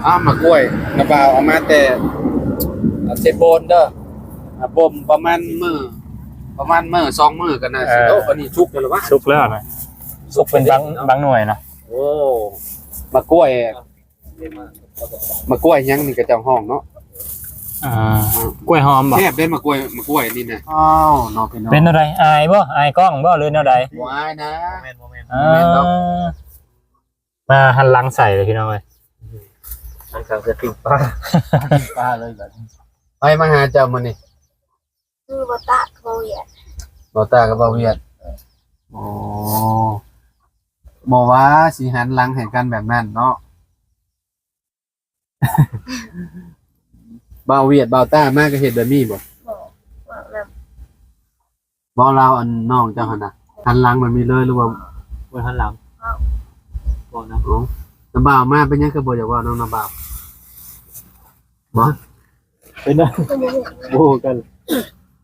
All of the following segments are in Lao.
ອ້າວ ໝາກກ້ວຍ ນ້າບ່າວເອົາມາແຕ່ເຊໂປນເດີ ອ່າ ບົ່ມປະມານມື້ ປະມານມື້ສອງມື້ກໍໜ້າຊິ ເອີ ໂອ້ ອັນນີ້ສຸກແລ້ວລະວະ ສຸກແລ້ວນະ ສຸກເປັນບາງ ເນາະ ບາງໜ່ວຍນະ ໂອ້ ໝາກກ້ວຍ ໝາກກ້ວຍຫຍັງນີ້ເຂົາເຈົ້າຮ້ອງເນາະ ອ່າ ອ່າ ກ້ວຍຫອມບໍ່ ແຊບເດ້ ໝາກກ້ວຍ ໝາກກ້ວຍນີ້ນະ ອ້າວ ເນາະ ເປັນແນວໃດ ອາຍບໍ່ ອາຍກ້ອງບໍ່ ຫຼືແນວໃດ ບໍ່ອາຍນະ ບໍ່ແມ່ນ ບໍ່ແມ່ນ ອ່າ ບໍ່ແມ່ນດອກ ມາຫັນຫຼັງໃສ່ເລີຍພີ່ນ້ອງເອີຍ ຫັນຫຼັງໃສ່ປີ້ງປາ ປີ້ງປາເລີຍບັດນີ້ ໃຜມາຫາເຈົ້າມື້ນີ້ ຄືບໍ່ຕາກັບບໍ່ວຽດ ບໍ່ຕາກັບບໍ່ວຽດ ໂອ້ ບໍ່ວ່າຊິຫັນຫຼັງໃຫ້ກັນແບບນັ້ນເນາະ ບ່າວວຽດບ່າວຕ້າມາກໍເຮັດແບບນີ້ບໍ່ ບໍ່ ເວົ້ານຳ ບໍ່ລາວອັນນ້ອງເຈົ້າຫັ້ນນະ ຫັນຫຼັງແບບນີ້ເລີຍ ຫຼືວ່າບໍ່ຫັນຫຼັງ ເວົ້ານຳ ໂອ້ ນ້າບ່າວມາເປັນຫຍັງຄືບໍ່ຢາກເວົ້ານຳນ້າບ່າວ ບໍ່ ເປັນຫຍັງ ບໍ່ຮູ້ກັນ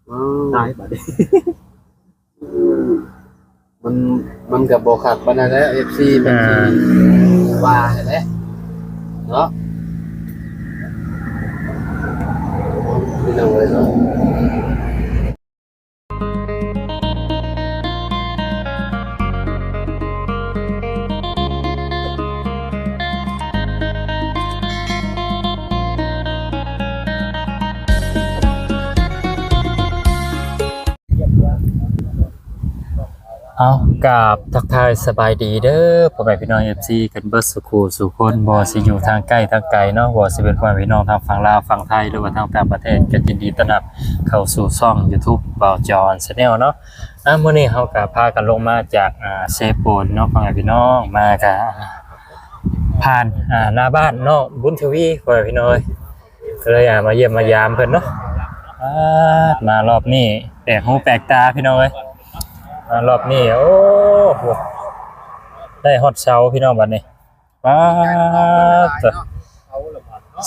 ເອີ ຕາຍບັດນີ້ ມັນ ມັນກໍບໍ່ຄັກປານໃດແຫຼະ ເອັຟຊີ ມັນຊິ ອ່າ ວ່າຫັ້ນແຫຼະເນາະ ພີ່ນ້ອງເອີຍເນາະ. ເອົາ ກາບທັກທາຍສະບາຍດີເດີ ພໍ່ແມ່ພີ່ນ້ອງເອັຟຊີກັນເບິດສູ່ຄູ່ສູ່ຄົນ ບໍ່ວ່າຊິຢູ່ທາງໃກ້ທາງໄກເນາະ ບໍ່ວ່າຊິເປັນພໍ່ແມ່ພີ່ນ້ອງທາງຝັ່ງລາວຝັ່ງໄທ ຫຼືວ່າທາງຕ່າງປະເທດ ກໍຍິນດີຕ້ອນຮັບເຂົ້າສູ່ຊ່ອງຢູທູບບ່າວຈອນແຊນແນວເນາະ. ອ່າ ມື້ນີ້ເຮົາກໍພາກັນລົງມາຈາກ ອ່າ ເຊໂປນເນາະ ພໍ່ແມ່ພີ່ນ້ອງ ມາກໍຜ່ານ ອ່າ ໜ້າບ້ານນ້ອງບຸນທະວີ ພໍ່ແມ່ພີ່ນ້ອງເອີຍ ກໍເລີຍ ອ່າ ມາຢ້ຽມມາຢາມເພິ່ນເນາະ. ອ່າ ມາຮອບນີ້ແປກຫູແປກຕາພີ່ນ້ອງເອີຍ ມາຮອບນີ້ ໂອ້ໂຫ ໄດ້ຮອດເສົາພີ່ນ້ອງບັດນີ້. ປາດ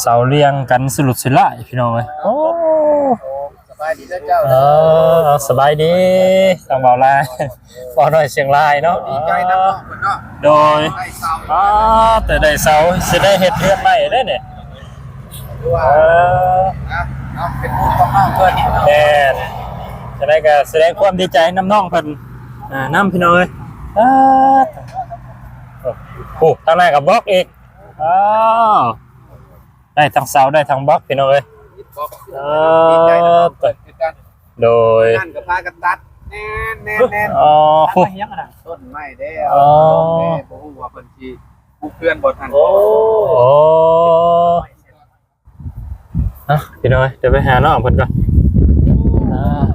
ເສົາລຽງກັນສຸລຸດສຸລາຍພີ່ນ້ອງເອີຍ ໂອ້ ສະບາຍດີເດີເຈົ້າ ເອີ ສະບາຍດີ ທາງບ່າວລາຍ ບ່າວນ້ອຍຊຽງລາຍເນາະ ດີໃຈນຳນ້ອງເພິ່ນເນາະ ໂດຍ ໄດ້ເສົາ ປາດ ແຕ່ໄດ້ເສົາ ຊິໄດ້ເຮັດເຮືອນໃໝ່ເດ້ນີ້ ເອີ ເນາະ ເປັນບຸນຂອງນ້ອງເພິ່ນ ແມ່ນ ຈັ່ງໃດກໍສະແດງຄວາມດີໃຈນຳນ້ອງເພິ່ນ ອ່າ ນຳພີ່ນ້ອງເອີຍ ປາດ ໂອ້ ທາງໃນກໍບລັອກອີກ ອ້າວ ໄດ້ທັງເສົາໄດ້ທັງບລັອກພີ່ນ້ອງເອີຍ ເອີ ດີໃຈນຳນ້ອງເພິ່ນຄືກັນ ໂດຍ ນັ້ນກໍພາກັນຕັດ ແມ່ນໆໆ ອໍ ຕັດໄມ້ຫຍັງຫັ້ນນະ ຕົ້ນໄມ້ເດ້ ອໍ ເອົາລົງເດ້ ບໍ່ຮູ້ວ່າເພິ່ນຊິປຸກເຮືອນບໍ່ທັນ ໂອ້ ໂອ້ ອ່ະ ພີ່ນ້ອງເອີຍ ດຽວໄປຫານ້ອງເພິ່ນກ່ອນ ອ່າ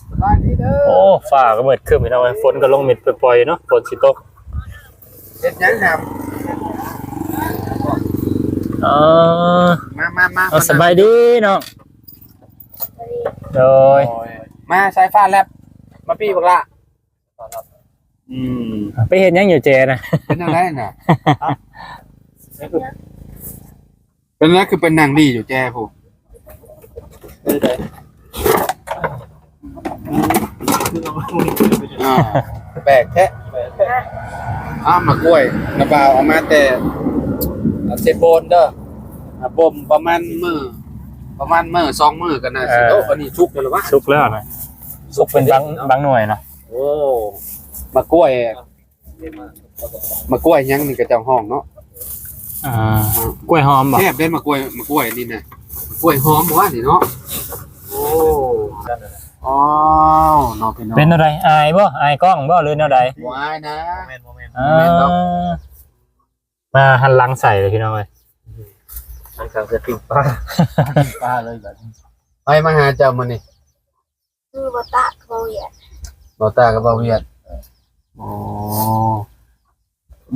ສະບາຍດີເດີ ໂອ້ ຟ້າກໍມືດຄຶ້ມພີ່ນ້ອງເອີຍ ຝົນກໍລົງເມັດປ່ອຍໆເນາະ ຝົນຊິຕົກ ເຮັດຫຍັງຫຳ ເອີ ມາ ມາ ມາ ເອົາ ມາ ສະບາຍດີນ້ອງ ໂດຍ ໂດຍ ມາສາຍຟ້າແລັບ ມາປີ້ບັກຫຼ້າ ອືມ ໄປເຮັດຫຍັງຢູ່ແຈນະ ເປັນຈັ່ງໃດນະ ເປັນແນວໃດ ຄືໄປນັ່ງດີຢູ່ແຈພຸ້ນ ອ່າ ແປກແທ້ ອ້າວ ໝາກກ້ວຍ ນ້າບ່າວເອົາມາແຕ່ເຊໂປນເດີ ອ່າ ບົ່ມປະມານມື້ ປະມານມື້ສອງມື້ກໍໜ້າຊິ ເອີ ໂອ້ ອັນນີ້ສຸກແລ້ວລະວະ ສຸກແລ້ວນະ ສຸກເປັນບາງ ບາງໜ່ວຍນະ ໂອ້ ໝາກກ້ວຍ ໝາກກ້ວຍຫຍັງນີ້ເຂົາເຈົ້າຮ້ອງເນາະ ອ່າ ກ້ວຍຫອມບໍ່ ແຊບເດ້ ໝາກກ້ວຍ ໝາກກ້ວຍນີ້ນະ ກ້ວຍຫອມບໍ່ວະນີ້ເນາະ ໂອ້ ອ້າວ ເນາະ ເປັນແນວ ເປັນແນວໃດ ອາຍບໍ່ ອາຍກ້ອງບໍ່ ຫຼືແນວໃດ ບໍ່ອາຍນະ ບໍ່ແມ່ນ ບໍ່ແມ່ນ ອ່າ ບໍ່ແມ່ນດອກ ມາຫັນຫຼັງໃສ່ເລີຍພີ່ນ້ອງເອີຍ ຫັນຫຼັງໃສ່ປີ້ງປາ ປີ້ງປາເລີຍບັດນີ້ ໃຜມາຫາເຈົ້າມື້ນີ້ ຄືບໍ່ຕາກັບບໍ່ວຽດ ບໍ່ຕາກັບບໍ່ວຽດ ໂອ້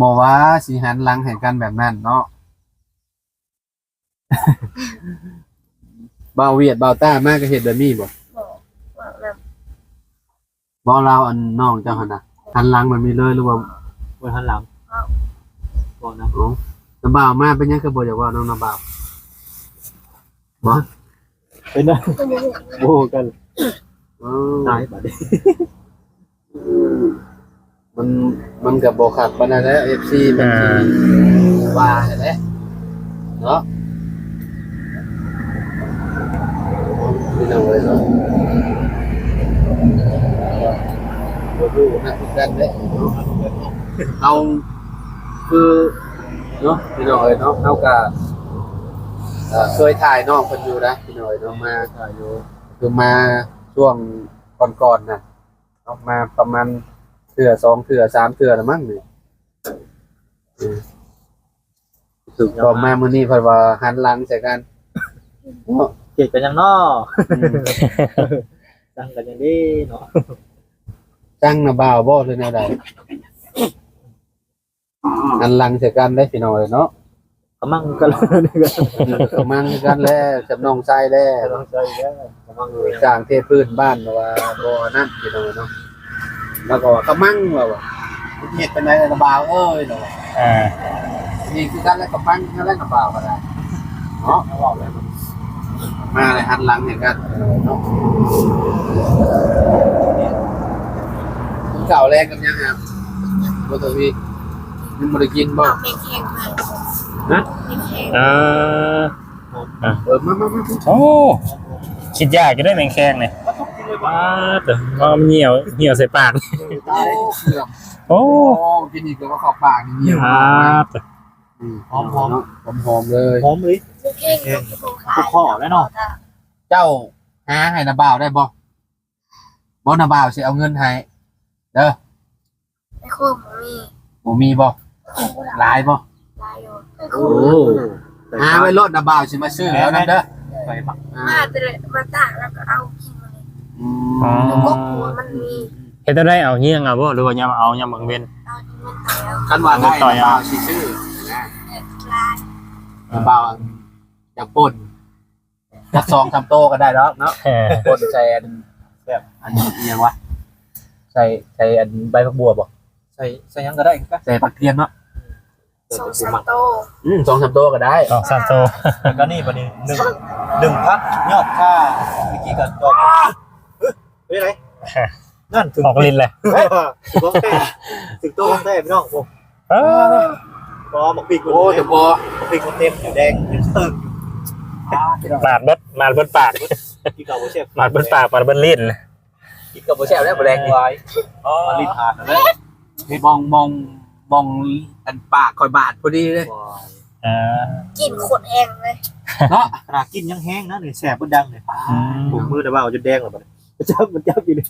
ບໍ່ວ່າຊິຫັນຫຼັງໃຫ້ກັນແບບນັ້ນເນາະ ບ່າວວຽດບ່າວຕ້າມາກໍເຮັດແບບນີ້ບໍ່ ບໍ່ ເວົ້ານຳ ບໍ່ລາວອັນນ້ອງເຈົ້າຫັ້ນນະ ຫັນຫຼັງແບບນີ້ເລີຍ ຫຼືວ່າບໍ່ຫັນຫຼັງ ເວົ້ານຳ ໂອ້ ນ້າບ່າວມາເປັນຫຍັງຄືບໍ່ຢາກເວົ້ານຳນ້າບ່າວ ບໍ່ ເປັນຫຍັງ ບໍ່ຮູ້ກັນ ເອີ ຕາຍບັດນີ້ ມັນ ມັນກໍບໍ່ຄັກປານໃດແຫຼະ ເອັຟຊີ ມັນຊິ ອ່າ ວ່າຫັ້ນແຫຼະ ເນາະ ພີ່ນ້ອງເອີຍເນາະ ບໍ່ຮູ້ນຳຄືກັນເດ້ເນາະ ເຮົາຄືເນາະ ພີ່ນ້ອງເອີຍເນາະ ເຮົາກະ ເອີ ເຄີຍຖ່າຍນ້ອງເພິ່ນຢູ່ນະ ພີ່ນ້ອງເອີຍເນາະ ມາ ຄືມາຊ່ວງກ່ອນໆນະ ເນາະ ມາປະມານເທື່ອສອງເທື່ອສາມເທື່ອລະມັ້ງນີ້ ອືມ ຖືກຕ້ອງມາມື້ນີ້ເພິ່ນວ່າຫັນຫຼັງໃສ່ກັນເນາະ ເຈັບກັນຫຍັງເນາະ ອືມ ສັງກັນຫຍັງເດ້ເນາະ ສັງນະບ່າວບໍ່ ຫຼືແນວໃດ? ຫັນຫຼັງໃສ່ກັນເດ້ພີ່ນ້ອງເອີຍເນາະ ຂະມັງຄືກັນ ຂະມັງຄືກັນແຫຼະ ຈຳນ້ອງຊາຍແຫຼະ ນ້ອງຊາຍແຫຼະ ຂະມັງ ສ້າງເທພື້ນບ້ານແບບວ່າບໍ່ອັນນັ້ນພີ່ນ້ອງເນາະ ລາວກໍວ່າຂະມັງ ລາວວ່າ ເຮັດຈັ່ງໃດລະບ່າວເອີຍ ລາວວ່າ ອ່າ ນີ້ຄືກັນແຫຼະ ຂະມັງຄືກັນແຫຼະ ລະບ່າວກໍໄດ້ເນາະ ເວົ້າແລ້ວ ມາແລ້ວຫັນຫຼັງໃຫ້ກັນເນາະ ກິນເຂົ້າແລງກັບຫຍັງຫັ້ນ ບໍ່ຕ້ອງມີ ຍັງບໍ່ໄດ້ກິນບໍ່? ເອົາແມງແຄງມາ ຮະ? ແມງແຄງ ເອີ ອ່ະ ເອີ ມາ ມາ ມາ ໂອ້ ຄິດຢາກຢູ່ເດ້ແມງແຄງນີ້ ປາດເຕີ ເອົາມັນຍ່ຽວ ຍ່ຽວໃສ່ປາກ ໂອ້ ໂອ້ ກິນອີກແລ້ວກໍເຂົ້າປາກນີ້ ຍ່ຽວ ປາດເຕີ ອືມ ຫອມໆ ເນາະ ຫອມໆເລີຍ ຫອມເລີຍ ແມງແຄງ ແມງແຄງ ກໍພໍແລ້ວເນາະ ເຈົ້າຫາໃຫ້ນະບ່າວໄດ້ບໍ່? ບໍ່ ນະບ່າວຊິເອົາເງິນໃຫ້ເດີ ໃນຄົວບໍ່ມີ ບໍ່ມີບໍ່? ຫຼາຍບໍ່? ຫຼາຍຢູ່ ໂອ້ ຫາໄວ້ໂລດ ນະບ່າວຊິມາຊື້ເອົານຳເດີ ແມ່ນໆ ໄປບັກ ອ່າ ມາແຕ່ລະ ມາຕາກແລ້ວກໍເອົາກິນໝົດເລີຍ ອືມ ອໍ ຢູ່ກົກຫົວມັນມີ ເຮັດແນວໃດ ເອົາຮຽງເອົາບໍ່ ຫຼືວ່າຍາມເອົາຍາມກາງເວັນ? ເອົາຮຽງເອົາ ຄັນວ່າໄດ້ ນະບ່າວຊິຊື້ນະ ຫຼາຍ ນະບ່າວຢາກປົ່ນ ຈັກສອງສາມໂຕກໍໄດ້ດອກເນາະ ເອີ ປົ່ນໃສ່ອັນ ແບບ ອັນອີ່ຫຍັງວະ ໃສ່ ໃສ່ອັນໃບຜັກບົວບໍ່? ໃສ່ ໃສ່ຫຍັງກໍໄດ້ຄືກັນ ໃສ່ຜັກທຽມເນາະ ສອງສາມໂຕ ອືມ ສອງສາມໂຕກໍໄດ້ ສອງສາມໂຕ ແລ້ວກໍນີ້ບັດນີ້ ໜຶ່ງ ໜຶ່ງພັກຍອດຄ່າ ເມື່ອກີ້ກໍຈອກ ເປັນໄງ? ນັ້ນ ອອກລິດແຫຼະ ເຮີ້ຍ ຂອງແທ້ ຖືກໂຕຂອງແທ້ພີ່ນ້ອງ ໂອ້ ເອີ ບໍ່ ໝາກພິກ ໂອ້ ແຕ່ບໍ່ ໝາກພິກມັນເຕັມຢູ່ ແດງເຕີບຢູ່ ໝາດເບິດ ໝາດເບິດປາກ ກິນເຂົ້າບໍ່ແຊບ ໝາດເບິດປາກ ໝາດເບິດລີ້ນ ກິນເຂົ້າບໍ່ແຊບແລ້ວ ບໍ່ແລງວາຍ ມາລີ້ນຫາດແລ້ວ ເຮັດ ມອງ ມອງ ມອງ ອັນປາກຂ້ອຍບາດພໍດີເດ້ ເອີ ກິນໂຄດແຮງເລີຍ ເນາະ ຂະໜາດກິນຍັງແຮງນະ ນີ້ແສບເບິດດັງນີ້ ອືມ ໂບກມືແຕ່ວ່າເອົາຈົນແດງແລ້ວບັດນີ້ ຈັບ ມັນຈັບຢູ່ນີ້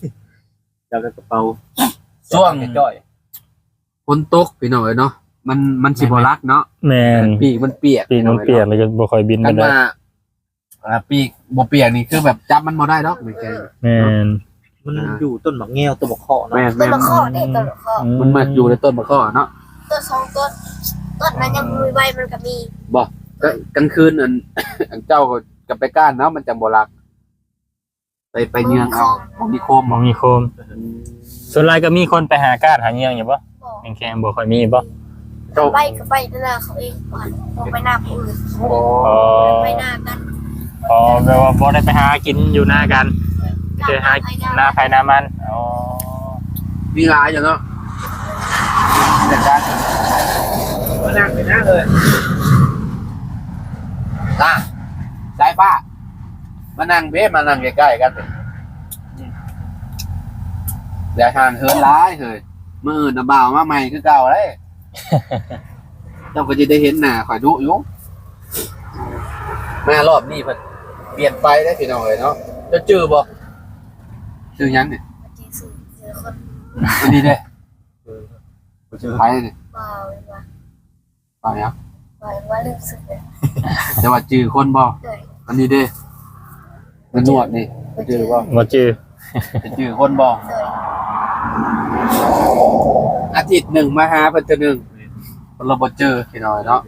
ຈັບໃນກະເປົາ ຊ່ວງຈ້ອຍ ຝົນຕົກພີ່ນ້ອງເອີຍເນາະ ມັນ ມັນຊິບໍ່ລັດເນາະ ແມ່ນ ປີກມັນປຽກ ປີກມັນປຽກ ມັນກໍບໍ່ຄ່ອຍບິນປານໃດ ຄັນວ່າ ອ່າ ປີກບໍ່ປຽກນີ້ຄືແບບຈັບມັນບໍ່ໄດ້ດອກ ແມ່ນ ມັນຢູ່ຕົ້ນໝາກແງວ ຕົ້ນໝາກເຄາະເນາະ ແມ່ນໆ ຕົ້ນໝາກເຄາະເດ້ ອືມ ຕົ້ນໝາກເຄາະ ມັນມັກຢູ່ໃນຕົ້ນໝາກເຄາະເນາະ ຕົ້ນສອງຕົ້ນ ຕົ້ນນັ້ນຍັງມີໃບ ມັນກໍມີ ບໍ່ ກະ ກາງຄືນ ອັນ ອັນເຈົ້າກໍ ກໍໄປກ້ານເນາະ ມັນຈັ່ງບໍ່ລັດ ໄປ ໄປເຍືອງເອົາ ບໍ່ມີໂຄມ ບໍ່ມີໂຄມ ອືມ ສ່ວນຫຼາຍກໍມີຄົນໄປຫາກ້ານຫາເຍືອງຢູ່ບໍ່? ບໍ່ ແຂງໆ ບໍ່ຄ່ອຍມີບໍ່? ເຈົ້າ ໄປກໍໄປນາເຂົາເອງ ບໍ່ໄປນາຜູ້ອື່ນ ອໍ ໄປນາກັນ ອໍ ແບບວ່າບໍ່ໄດ້ໄປຫາກິນຢູ່ນາກັນ ໄປຫານາໃຜນາມັນ ອໍ ມີຫຼາຍຢູ່ເນາະ ແຕ່ການ ມານັ່ງໄປນາເອີຍ ຕາ ສາຍຟ້າ ມານັ່ງເດ້ ມານັ່ງໃກ້ໆກັນ ຢ່າຫ່າງເຫີນຫຼາຍເຮີ້ຍ ມື້ອື່ນນະບ່າວມາໃໝ່ຄືເກົ່າເດ້ ເຈົ້າກໍຈະໄດ້ເຫັນໜ້າຂ້ອຍດຸຢູ່ ມາຮອບນີ້ເພິ່ນປ່ຽນໄປເດ້ພີ່ນ້ອງເອີຍເນາະ ເຈົ້າຈື່ບໍ່? ຊື່ຫຍັງນີ້? ບໍ່ຈື່ຊື່ ຊື່ຄົນ ອັນນີ້ເດ້ ເອີ ຊື່ໃຜນີ້? ບໍ່ ວ່າ ວ່າຫຍັງ? ວ່າ ວ່າລືມຊື່ແລ້ວ ແຕ່ວ່າຈື່ຄົນບໍ່? ໂດຍ ອັນນີ້ເດ້ ແມ່ນນວດນີ້ ບໍ່ຈື່ບໍ່? ບໍ່ຈື່ ຈະຈື່ຄົນບໍ່? ໂດຍ ອາທິດໜຶ່ງມາຫາເພິ່ນເທື່ອໜຶ່ງ ເພິ່ນລະບໍ່ຈື່ພີ່ນ້ອງເນາະ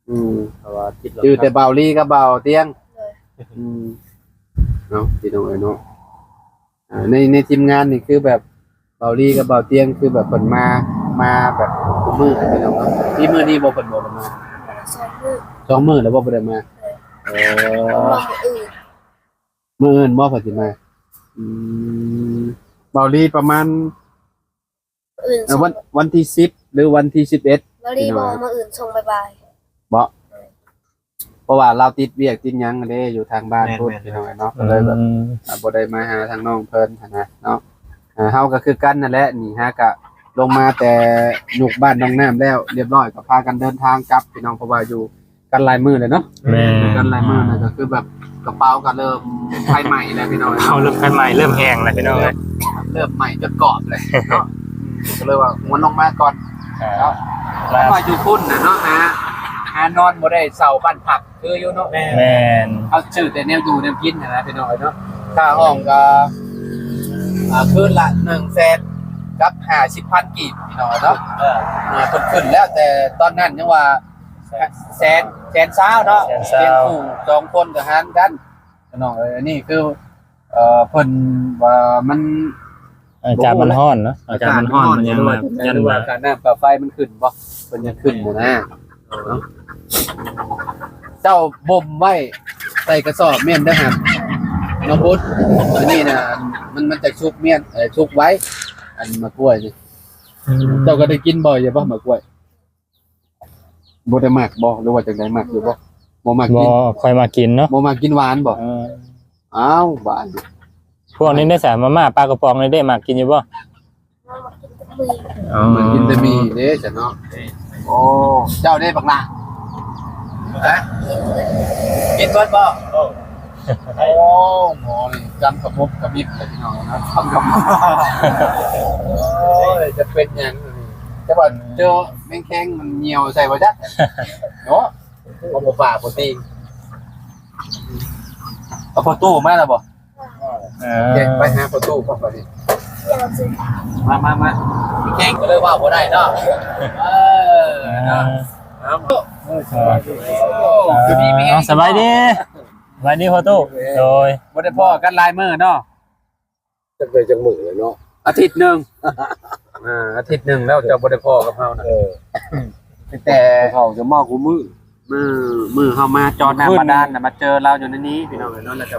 ອືມ ແຕ່ວ່າຈິດ ຈື່ແຕ່ບ່າວລີກັບບ່າວຕຽງ ໂດຍ ອືມ ເນາະ ພີ່ນ້ອງເອີຍເນາະ ອ່າ ໃນ ໃນທີມງານນີ້ຄືແບບ ບ່າວລີກັບບ່າວຕຽງ ຄືແບບເພິ່ນມາ ມາແບບທຸກມື້ເນາະ ມີມື້ນີ້ບໍ່ເພິ່ນບໍ່ໄດ້ມາ? ສອງມື້ ສອງມື້ແລ້ວບໍ່ ບໍ່ໄດ້ມາ ເອີ ເພິ່ນວ່າມື້ອື່ນ ມື້ອື່ນບໍ່ເພິ່ນຊິມາ? ອືມ ບ່າວລີປະມານ ມື້ອື່ນ ເອີ ວັນ ວັນທີສິບ ຫຼື ວັນທີສິບເອັດ ບ່າວລີ ພີ່ນ້ອງ ບໍ່ ມື້ອື່ນສົ່ງບ່າຍໆ ບໍ່? ເອີ ເພາະວ່າລາວຕິດວຽກຕິດຫຍັງເດ້ ຢູ່ທາງບ້ານພຸ້ນ ແມ່ນໆ ພີ່ນ້ອງເອີຍເນາະ ກໍເລີຍແບບ ອືມ ອ່າ ບໍ່ໄດ້ມາຫາທາງນ້ອງເພິ່ນຫັ້ນນະເນາະ. ອ່າ ເຮົາກໍຄືກັນນັ້ນແຫຼະ ນີ້ຫາກະລົງມາແຕ່ຍຸກບ້ານໜອງນ້ຳແລ້ວຮຽບຮ້ອຍ ກໍພາກັນເດີນທາງກັບ ພີ່ນ້ອງ ເພາະວ່າຢູ່ກັນຫຼາຍມື້ແລ້ວເນາະ. ແມ່ນ ຢູ່ກັນຫຼາຍມື້ແລ້ວ ກໍຄືແບບກະເປົາກໍເລີ່ມໄຟໄໝ້ແລ້ວ ພີ່ນ້ອງ ເປົາເລີ່ມໄຟໄໝ້ ເລີ່ມແຫ້ງແລ້ວ ພີ່ນ້ອງເອີຍ ເລີ່ມໄໝ້ຈົນກອບເລີຍເນາະ. ກໍເລີຍວ່າຫວນລົງມາກ່ອນ ອ່າ ເນາະ ເພາະວ່າຢູ່ພຸ້ນນະເນາະ ຫາ ຫານອນບໍ່ໄດ້ເຊົ່າບ້ານພັກ ຄືຢູ່ເນາະ. ແມ່ນ ເຮົາຊື້ແຕ່ແນວຢູ່ແນວກິນຫັ້ນນະ ພີ່ນ້ອງເອີຍເນາະ. ຄ່າຫ້ອງກໍ ອ່າ ຄືນລະໜຶ່ງແສນກັບຫ້າສິບພັນກີບ ພີ່ນ້ອງເອີຍເນາະ. ເອີ ອ່າ ເພິ່ນຂຶ້ນແລ້ວ ແຕ່ຕອນນັ້ນຍັງວ່າແສນ ແສນຊາວເນາະ ແສນຊາວ ເປັນຄູ່ສອງຄົນກໍຫານກັນ ພີ່ນ້ອງເອີຍ. ອັນນີ້ຄື ເອີ ເພິ່ນວ່າມັນ ອາກາດມັນຮ້ອນເນາະ ອາກາດມັນຮ້ອນ ມັນຍັງ ຫຼືວ່າ ຢ້ານວ່າຄ່ານ້ຳຄ່າໄຟມັນຂຶ້ນບໍ່ ເພິ່ນຍັງຂຶ້ນຢູ່ນະ. ເນາະ ເຈົ້າບົ່ມໄວ້ໃສ່ກະສອບແມ່ນເດີຫາ ນ້ອງພຸດ ອັນນີ້ນະ ມັນ ມັນຈະສຸກແມ່ນ ເອີ ສຸກໄວ ອັນໝາກກ້ວຍນີ້. ອືມ ເຈົ້າກໍໄດ້ກິນບໍ່ ຢູ່ບໍ່ໝາກກ້ວຍ? ບໍ່ໄດ້ມັກບໍ່ ຫຼືວ່າຈັ່ງໃດ ມັກຢູ່ບໍ່? ບໍ່ມັກກິນ ບໍ່ ຂ້ອຍມັກກິນເນາະ ບໍ່ມັກກິນຫວານບໍ່? ເອີ ອ້າວ ບາດນີ້ ພວກນີ້ໄດ້ສາ ມາມ່າປາກະປ໋ອງນີ້ເດ້ ມັກກິນຢູ່ບໍ່? ອໍ ມັນກິນແຕ່ໝີ່ເດ້ຊັ້ນເນາະ. ໂອ້ ເຈົ້າເດ້ບັກຫຼ້າ ຮະ ກິນເບິດບໍ່? ໂອ້ ໂອ້ ໝໍນີ້ກຳຂະໝົບຂະມິບເລີຍພີ່ນ້ອງເນາະ ກຳຂະໝົບ. ໂອ້ຍ ຈະເປັນຫຍັງນີ້ ຈະວ່າເຈີແມງແຄງມັນຍ່ຽວໃສ່ບໍ່ຈັກເນາະ. ບໍ່ ບໍ່ປາກບໍ່ຕີງ. ເອົາພໍ່ຕູ້ມາແລ້ວບໍ່? ເອີ ໂອເຄ ໄປຫາພໍ່ຕູ້ກ່ອນບັດນີ້. ມາ ມາ ມາ ແຂງກໍເລີຍເວົ້າບໍ່ໄດ້ເນາະ. ເອີ ເນາະ ເອີ ສະບາຍດີ ເອີ ສະບາຍດີ ສະບາຍດີພໍ່ຕູ້. ໂດຍ ບໍ່ໄດ້ພໍ້ກັນຫຼາຍມື້ເນາະ. ຈັກໄດ້ຈັກມື້ແລ້ວເນາະ ອາທິດໜຶ່ງ. ອ່າ ອາທິດໜຶ່ງແລ້ວເຈົ້າບໍ່ໄດ້ພໍ້ກັບເຮົານະ. ເອີ ຕັ້ງແຕ່ເຮົາຈະມາຄູ່ມື້ ມື້ ມື້ເຮົາມາຈອດນ້ຳບາດານນະ ມາເຈີລາວຢູ່ໃນນີ້ພີ່ນ້ອງເອີຍເນາະ. ແລ້ວກໍ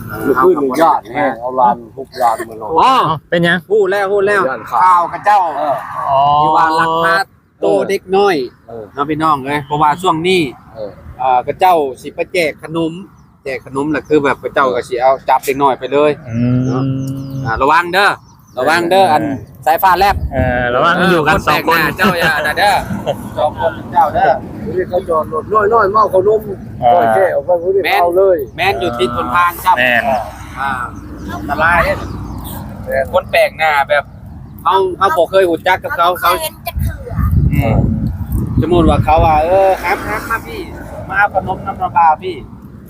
ເອີ ເຮົາກໍບໍ່ໄດ້ ຢ້ານແຮງ ເອົາຫຼານ ຫົກຫຼານມານອນ. ອໍ ເປັນຫຍັງ? ຮູ້ແລ້ວ ຮູ້ແລ້ວ ຢ້ານຂາດ ຂ່າວຂະເຈົ້າ ເອີ ອໍ ທີ່ວ່າລັກພາໂຕເດັກນ້ອຍ ເອີ ເນາະພີ່ນ້ອງເອີຍ. ເພາະວ່າຊ່ວງນີ້ ເອີ ເອີ ຂະເຈົ້າຊິໄປແຈກຂະໜົມ ແຈກຂະໜົມ ແລ້ວຄືແບບຂະເຈົ້າກໍຊິເອົາຈັບເດັກນ້ອຍໄປເລີຍ ອືມ ເນາະ. ອ່າ ລະວັງເດີ ລະວັງເດີ ເອີ ອັນສາຍຟ້າແລັບ ເອີ ລະວັງ ເອີ ຢູ່ກັນສອງຄົນ ຄົນແປກໜ້າເຈົ້າຢ່ານະເດີ ສອງຄົນເຈົ້າເດີ. ຜູ້ນີ້ເຂົາຈອດລົດນ້ອຍໆ ມາເອົາຂະໜົມ ເອີ ຂ້ອຍແກ້ອອກໄປ ຜູ້ນີ້ເອົາເລີຍ. ແມ່ນ ແມ່ນ ຢູ່ຕິດຫົນທາງຊ້ຳ. ແມ່ນ ອ່າ ອັນຕະລາຍເດ້ ແມ່ນ ຄົນແປກໜ້າແບບ ເຮົາ ເຮົາບໍ່ເຄີຍຮູ້ຈັກກັບເຂົາ ເຂົາ ບໍ່ເຄີຍເຫັນຈັກເທື່ອ. ອືມ ສົມມຸດວ່າເຂົາວ່າ ເອີ ຮັບ ຮັບມາພີ່ ມາເອົາຂະໜົມນຳລາວພາພີ່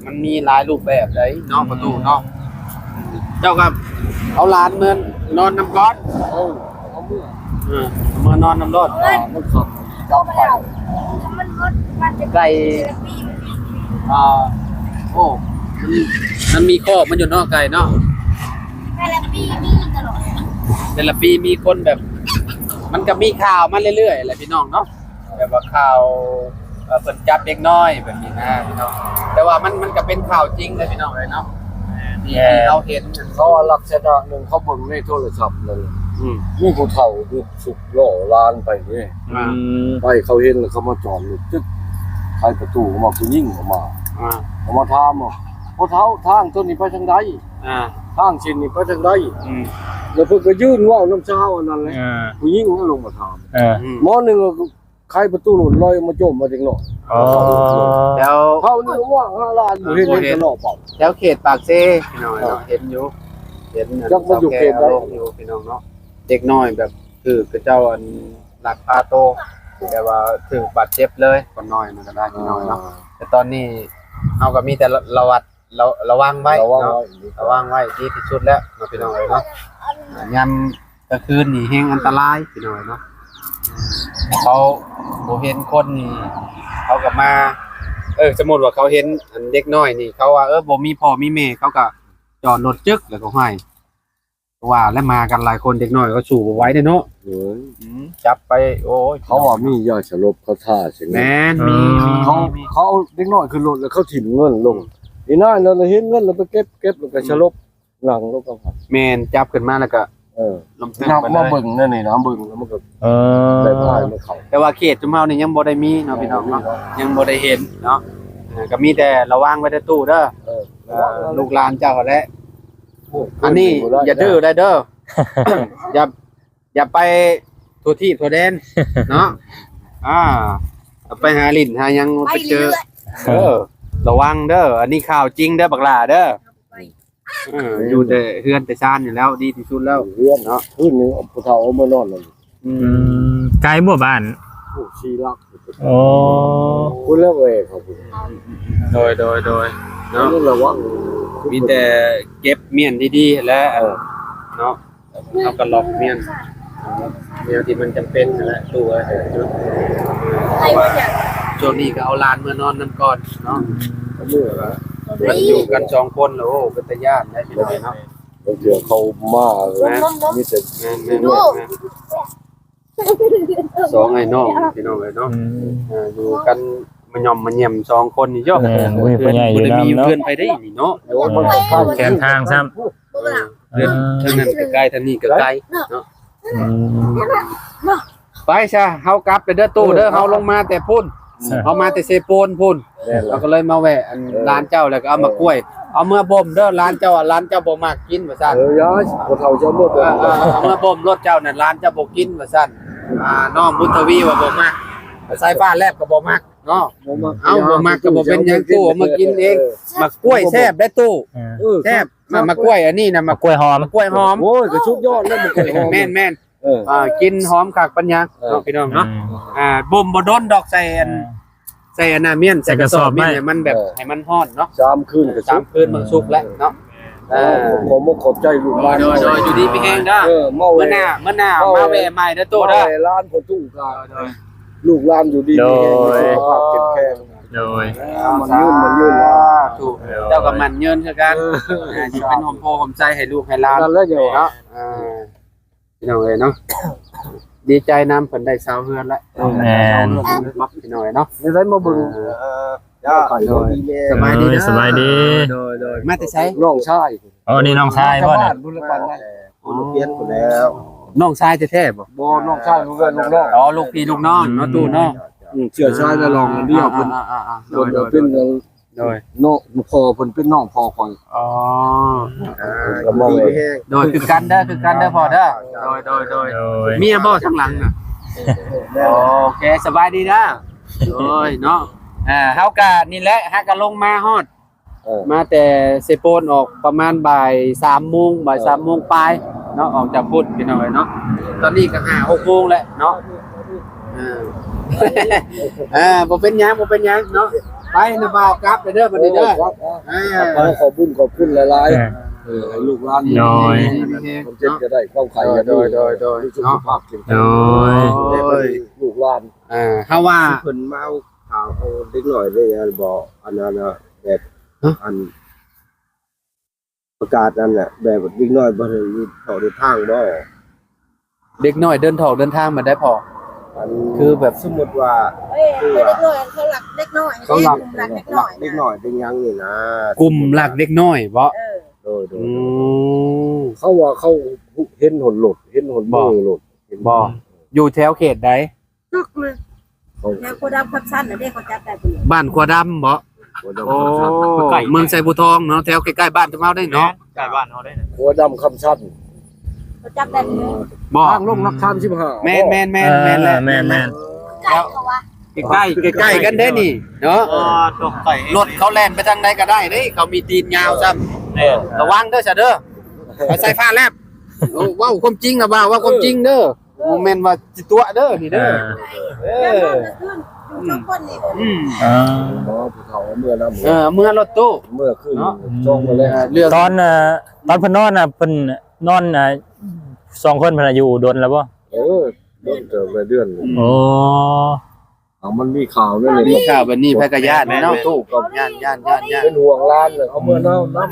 ມັນມີຫຼາຍຮູບແບບໃດເນາະ ອືມ ປະຕູເນາະ. ເຈົ້າກໍເອົາຫຼານເມືອນອນນຳກ່ອນ. ເອີ ເອົາເມືອ ເອີ ເອົາເມືອນອນນຳໂລດ. ເອີ ມັນຂັບຈັບໄປ ມັນ ມັນ ມັນຈະໄກ່ ອ່າ ໂອ້ ມັນ ມັນມີຄອກມັນຢູ່ເນາະ ໄກ່ເນາະ. ແຕ່ລະປີມີຕະຫຼອດ ແຕ່ລະປີມີຄົນແບບ ມັນກໍມີຂ່າວມາເລື້ອຍໆແຫຼະພີ່ນ້ອງເນາະ ແບບວ່າຂ່າວ ເອີ ເພິ່ນຈັບເດັກນ້ອຍແບບນີ້ນະພີ່ນ້ອງ. ແຕ່ວ່າມັນ ມັນກໍເປັນຂ່າວຈິງເລີຍພີ່ນ້ອງເອີຍເນາະ ທີ່ ແມ່ນ ທີ່ເຮົາເຫັນ. ເພາະວ່າລັກສະນະໜຶ່ງເຂົາເບິ່ງໃນໂທລະສັບນັ້ນ ອືມ ມີຜູ້ເຖົ້າຢູ່ສຸກລໍ້ຫຼານໄປເດ້ ອືມ ໄປ ເຂົາເຫັນແລ້ວເຂົາມາຈອດລົດ ຈຶກ ໄຂປະຕູອອກມາ ຜູ້ຍິງອອກມາ ອ່າ ເຂົາມາຖາມວ່າ ພໍ່ເຖົ້າ ທາງໂຕນີ້ໄປທາງໃດ? ອ່າ ທາງເສັ້ນນີ້ໄປທາງໃດ? ອືມ ແລ້ວເພິ່ນກໍຢືນເວົ້ານຳຊາວອັນນັ້ນແຫຼະ ອ່າ ຜູ້ຍິງເຂົາລົງມາຖາມ ເອີ ອືມ ໝໍໜຶ່ງກໍໄຂປະຕູລົດ ລອຍອອກມາໂຈມມາເດັກນ້ອຍ. ອໍ ແລ້ວເຂົານີ້ວ່າຫ້າລ້ານ ບໍ່ເຫັນ ບໍ່ເຫັນ ເຫັນແຕ່ເລາະເປົ່າ ແຖວເຂດປາກເຊພີ່ນ້ອງເນາະ ເອີ ເຫັນຢູ່ ເຫັນ ຈັກມັນຢູ່ເຂດໃດ ລົງຢູ່ພີ່ນ້ອງເນາະ. ເດັກນ້ອຍແບບຖືກເຂົາເຈົ້າ ອັນ ລັກພາໂຕ ແບບວ່າຖືກບາດເຈັບເລີຍ ຄົນນ້ອຍນັ້ນກໍໄດ້ພີ່ນ້ອງເນາະ. ອ່າ ແຕ່ຕອນນີ້ເຮົາກໍມີແຕ່ລະ ລະວັດ ລະ ລະວັງໄວ້ ລະວັງໄວ້ເນາະ ລະວັງໄວ້ດີທີ່ສຸດແລ້ວເນາະ ພີ່ນ້ອງເອີຍເນາະ. ຍາມກາງຄືນນີ້ແຮງອັນຕະລາຍພີ່ນ້ອງເນາະ ເຂົາບໍ່ເຫັນຄົນນີ້ ເຂົາກໍມາ ເອີ ສົມມຸດວ່າເຂົາເຫັນອັນເດັກນ້ອຍນີ້ ເຂົາວ່າ ເອີ ບໍ່ມີພໍ່ມີແມ່ ເຂົາກໍຈອດລົດຈຶກ ແລ້ວກໍຫ້ອຍ ວ່າແລ້ວມາກັນຫຼາຍຄົນ ເດັກນ້ອຍກໍສູ້ບໍ່ໄຫວເດ້ເນາະ. ເອີຍ ອືມ ຈັບໄປ ໂອ້ຍ ເຂົາວ່າມີຢາສະຫຼົບ ເຂົາທາໃສ່ເງິນ ແມ່ນ ມີ ມີ ເຂົາ ມີ ເຂົາເອົາເດັກນ້ອຍຂຶ້ນລົດ ແລ້ວເຂົາຖິ້ມເງິນລົງ ອີນາຍນັ້ນລະເຫັນເງິນ ແລ້ວໄປເກັບ ເກັບ ແລ້ວກໍສະຫຼົບ ອືມ ນັ່ງລົງກັບ ແມ່ນ ຈັບຂຶ້ນມາແລ້ວກໍ ເອີ ລົມເຕີມໄປເລີຍ ມາເບິ່ງແນວນີ້ນະ ເບິ່ງແລ້ວມັນກໍ ເອີ ໄດ້ພາຍມາເຂົ້າ. ແຕ່ວ່າເຂດຊຸມເຮົານີ້ຍັງບໍ່ໄດ້ມີເນາະ ພີ່ນ້ອງເນາະ ຍັງບໍ່ໄດ້ເຫັນເນາະ. ອ່າ ກໍມີແຕ່ລະວັງໄວ້ເດີຕູ້ເດີ ເອີ ເອີ ລູກຫຼານເຈົ້າຫັ້ນແຫຼະ. ໂອ້ຍ ອັນນີ້ ຂຶ້ນບໍ່ໄດ້ ຢ່າດື້ໄດ້ເດີ ຢ່າ ຢ່າໄປທົ່ວທີບທົ່ວແດນເນາະ ອ່າ ໄປຫາຫຼິ້ນຫາຫຍັງ ໄປເຈີ ເອີ ລະວັງເດີ ອັນນີ້ຂ່າວຈິງເດີບັກຫຼ້າເດີ. ເອີ ຢູ່ແຕ່ເຮືອນແຕ່ຊານນີ້ແລ້ວ ດີທີ່ສຸດແລ້ວ ເຮືອນເນາະ ຄືນນີ້ຜູ້ເຖົ້າເອົາມານອນນັ້ນ. ອືມ ອືມ ໄກບໍ່ບ້ານ? ໂອ້ ສີ່ຫຼັກ ໂອ້ ພຸ້ນແລ້ວເອີຍ ເຂົາ ໂດຍ ໂດຍ ໂດຍ ເນາະ ລະວັງ ມີແຕ່ເກັບມ້ຽນດີໆແຫຼະ ເອີ ເນາະ. ເຮົາກໍລັອກມ້ຽນ ແນວທີ່ມັນຈຳເປັນຫັ້ນແຫຼະ ຕູ້ເອີຍ ເນາະ ເພາະວ່າຊ່ວງນີ້ກໍເອົາຫຼານເມືອນອນນຳກ່ອນເນາະ ເມືອລະ ເພິ່ນຢູ່ກັນສອງຄົນລະ ໂອ້ ເປັນຕາຢ້ານໄດ໋ ພີ່ນ້ອງເນາະ. ບາງເທື່ອເຂົາມາ ແມ່ນ ມີແຕ່ ແມ່ນໆ ສອງອ້າຍນ້ອງ ພີ່ນ້ອງເອີຍເນາະ ອືມ ເອີ ຢູ່ກັນມາຫຍ້ອມມາຢ້ຽມສອງຄົນນີ້ເນາະ ແມ່ນ ບໍ່ມີຜູ້ໃຫຍ່ຢູ່ນຳເນາະ ເຮືອນໃຜໄດ້ນີ້ເນາະ ແຄມທາງຊ້ຳ ເອີ ທາງນັ້ນກໍໄກ ທາງນີ້ກໍໄກເນາະ ອືມ ໄປຊະ ເຮົາກັບໄປເດີຕູ້ເດີ ເອີ ເຮົາລົງມາແຕ່ພຸ້ນ ເອີ ເຮົາມາແຕ່ເຊໂປນພຸ້ນ ແມ່ນລະ ເຮົາກໍເລີຍມາແວະອັນ ເອີ ຫຼານເຈົ້າ ແລ້ວກໍເອົາໝາກກ້ວຍ ເອົາເມືອບົມເດີ ຫຼານເຈົ້າ ຫຼານເຈົ້າບໍ່ມັກກິນວ່າຊັ້ນ ເອີ ຢ່າ ພໍ່ເຖົ້າເຈົ້າໝົດ ເອີ ເອົາເມືອບົມໂລດເຈົ້ານັ້ນ ຫຼານເຈົ້າບໍ່ກິນວ່າຊັ້ນ ອ່າ ນ້ອງບຸນທະວີວ່າບໍ່ມັກ ສາຍຟ້າແລບກໍບໍ່ມັກ ເນາະ ບໍ່ມັກ ເອົ້າ ບໍ່ມັກກໍບໍ່ເປັນຫຍັງ ຕູ້ເອົາມາກິນເອງ ເອີ ໝາກກ້ວຍແຊບໄດ໋ຕູ້ ເອີ ເອີ ແຊບ ໝາກກ້ວຍອັນນີ້ນະ ໝາກກ້ວຍຫອມ ໝາກກ້ວຍຫອມ ໂອ້ຍ ກໍສຸດຍອດແລ້ວໝາກກ້ວຍຫອມ ແມ່ນໆ ເອີ ອ່າ ກິນຫອມຄັກປັນຫຍັງເນາະ ເອີ ພີ່ນ້ອງເນາະ ອືມ ອ່າ ບົ່ມບໍ່ດົນດອກ ໃສ່ອັນ ເອີ ໃສ່ອັນນ່າມ້ຽນ ໃສ່ກະສອບ ໃສ່ກະສອບມ້ຽນໃຫ້ມັນແບບ ເອີ ໃຫ້ມັນຮ້ອນເນາະ ສາມຄືນກໍສຸກ ສາມຄືນ ມັນສຸກແລ້ວເນາະ ເອີ ເອີ ຂໍມຸກຂອບໃຈລູກຫຼານ ໂດຍໆ ຢູ່ດີມີແຮງເດີ ເອີ ມື້ໜ້າ ມື້ໜ້າມາແວະໃໝ່ເດີຕູ້ເດີ ຫຼານພໍ່ຕູ້ກໍ ໂດຍ ລູກຫຼານຢູ່ດີມີແຮງ ໂດຍ ສຸຂະພາບເຂັ້ມແຂງ ໂດຍ ເອີ ໝັ້ນຍືນ ໝັ້ນຍືນ ສາທຸ ເຈົ້າກໍໝັ້ນຍືນຄືກັນ ເອີ ເອີ ຊິເປັນຮົ່ມໂພຮົ່ມໄຊໃຫ້ລູກໃຫ້ຫຼານ ນັ້ນແຫຼະເນາະ ເອີ ພີ່ນ້ອງເອີຍເນາະ ດີໃຈນຳ ເພິ່ນໄດ້ຊາວເຮືອນແລ້ວ ແມ່ນ ພີ່ນ້ອງເອີຍເນາະ ໄດ້ມາເບິ່ງ ເອີ ເອີ ສະບາຍດີເດີ ສະບາຍດີ ໂດຍໆ ມາແຕ່ໃສ ນ້ອງຊາຍ ອໍ ນີ້ນ້ອງຊາຍບໍ່ນີ້ ໂອ້ ນ້ອງຊາຍແທ້ໆບໍ່ ບໍ່ ນ້ອງຊາຍລູກເອື້ອຍລູກນ້ອງ ອໍ ລູກພີ່ລູກນ້ອງເນາະ ອືມ ຕູ້ເນາະ ອືມ ເຊື້ອຊາຍລະລອງດຽວເພິ່ນ ອ່າໆໆໆ ໂດຍໆ ເປັນ ໂດຍ ນ້ອງພໍ່ເພິ່ນເປັນນ້ອງພໍ່ຂ້ອຍ ອໍ ເອີ ກໍມາເລີຍ ໂດຍ ຄືກັນເດີ ຄືກັນເດີພໍ່ເດີ ໂດຍໆໆ ໂດຍ ເມຍບໍ່ທາງຫຼັງນະ ໂອເຄ ສະບາຍດີເດີ ໂດຍເນາະ ເຮົາກະນີ້ແຫຼະ ເຮົາກະລົງມາຮອດ ເອີ ມາແຕ່ເຊໂປນອອກປະມານບ່າຍສາມໂມງ ບ່າຍສາມໂມງປາຍເນາະ ອອກຈາກພຸ້ນ ພີ່ນ້ອງເອີຍເນາະ ຕອນນີ້ກໍຫ້າຫົກໂມງແລ້ວເນາະ ເອີ ເອີ ບໍ່ເປັນຫຍັງ ບໍ່ເປັນຫຍັງເນາະ ໄປນະບ່າວ ກັບໄປເດີບັດນີ້ເດີ ເອີ ໄປ ຂອບບຸນຂອບຄຸນຫຼາຍໆ ເອີ ເອີ ໃຫ້ລູກຫຼານ ໂດຍ ຄົນເຈັບຈະໄດ້ ຄວາມໄຂ້ຢ່າມີ ໂດຍໆໆ ມີສຸຂະພາບເຂັ້ມແຂງ ໂດຍ ໂດຍ ລູກຫຼານ ເອີ ເຮົາວ່າ ເພິ່ນມາເອົາຂ່າວເອົາເດັກນ້ອຍໄດ້ອັນບໍ່ ອັນນັ້ນນະ ແບບ ຮະ ອັນ ປະກາດນັ້ນແຫຼະ ແບບເດັກນ້ອຍບໍ່ໄດ້ເດີນທອກເດີນທາງບໍ່ ເດັກນ້ອຍເດີນທອກເດີນທາງແບບໃດພໍ່ ອັນ ຄືແບບ ສົມມຸດວ່າ ເອີ ຄືວ່າ ເດັກນ້ອຍເຂົາລັກເດັກນ້ອຍ ເຂົາລັກ ເດັກນ້ອຍ ລັກເດັກນ້ອຍເປັນຫຍັງນີ້ນະ ກຸ່ມລັກເດັກນ້ອຍບໍ ເອີ ໂດຍໆ ອືມ ເຂົາວ່າເຂົາເຫັນຫົນລົດ ເຫັນຫົນມືລົດ ເຫັນບໍ່ ຢູ່ແຖວເຂດໃດ? ຈັກເລີຍ ແຖວຂົວດຳຄຳຊັນນະເດ້ ເຂົາຈັບໄດ້ພຸ້ນ ບ້ານຂົວດຳບໍ? ຂົວດຳ ໂອ້ ຄຳຊັນ ເມືອງໄຊພູທອງເນາະ ແຖວໃກ້ໆບ້ານເຮົາໄດ້ເນາະ ໃກ້ບ້ານເຮົາໄດ້ນະ ຂົວດຳຄຳຊັນ ເຂົາຈັບໄດ້ພຸ້ນ ບໍ່ ທາງລົງຫຼັກສາມສິບຫ້າ ແມ່ນໆໆໆ ແມ່ນແລ້ວ ແມ່ນໆ ໃກ້ເຂົາວ່າ ໃກ້ໆ ໃກ້ໆກັນເດ້ນີ້ເນາະ ເອີ ລົດເຂົາແລ່ນໄປທາງໃດກໍໄດ້ເດ້ ເຂົາມີຕີນຍາວຊ້ຳ ແມ່ນ ລະວັງເດີຊະເດີ ເອົາໃສ່ຟ້າແລັບ ເວົ້າຄວາມຈິງນະ ເວົ້າຄວາມຈິງເດີ ບໍ່ແມ່ນວ່າຊິຕົວະເດີນີ້ເດີ ເອີ ເອີ ອືມ ອ່າ ບໍ່ ຜູ້ເຖົ້າເມືອນຳ ເອີ ເມືອລົດຕູ້ ເມືອຄືນ ເນາະ ຈອງໄວ້ແລ້ວ ເອີ ເລື່ອງ ຕອນ ເອີ ຕອນເພິ່ນນອນນະ ເພິ່ນນອນ ອ່າ ສອງຄົນເພິ່ນນະຢູ່ດົນແລ້ວບໍ່? ເອີ ດົນເຕີບແລ້ວ ເດືອນໜຶ່ງ ໂອ້ ເອົາ ມັນມີຂ່າວແນວນີ້ ມີຂ່າວແບບນີ້ໃຜກໍຢ້ານເນາະ ຕູ້ກໍຢ້ານໆໆໆ ເປັນຫ່ວງຫຼານເລີຍ ເອົາເມືອນຳ ເອົາໆໆ ເນາະ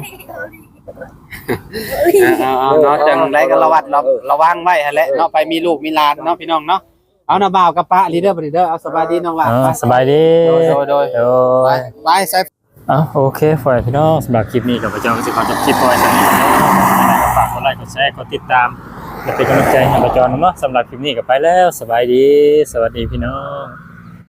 ຈັ່ງໃດກໍລະວັດລະ ເອີ ລະວັງໄວ້ຫັ້ນແຫຼະເນາະ ເອີ ໃຜມີລູກມີຫຼານເນາະ ພີ່ນ້ອງເນາະ ເອົານະ ບ່າວກັບປ້າລີເດີ ບັດນີ້ເດີ ເອົາ ສະບາຍດີນ້ອງຫຼ້າ ເອີ ສະບາຍດີ ໂດຍໆ ໂດຍ ໄປ ໄປໃສ່ ເອົາ ໂອເຄ ພໍ່ແມ່ພີ່ນ້ອງ ສຳລັບຄລິບນີ້ຂ້າພະເຈົ້າກໍຊິຂໍຈົບຄລິບໄວ້ສ່ຳນີ້ເນາະ ຈັ່ງໃດກໍຝາກກົດໄລ ກົດແຊ ກົດຕິດຕາມ ແລະ ເປັນກຳລັງໃຈໃຫ້ຂ້າພະເຈົ້ານຳເນາະ ສຳລັບຄລິບນີ້ກໍໄປແລ້ວ ສະບາຍດີ ສະຫວັດດີພີ່ນ້ອງ.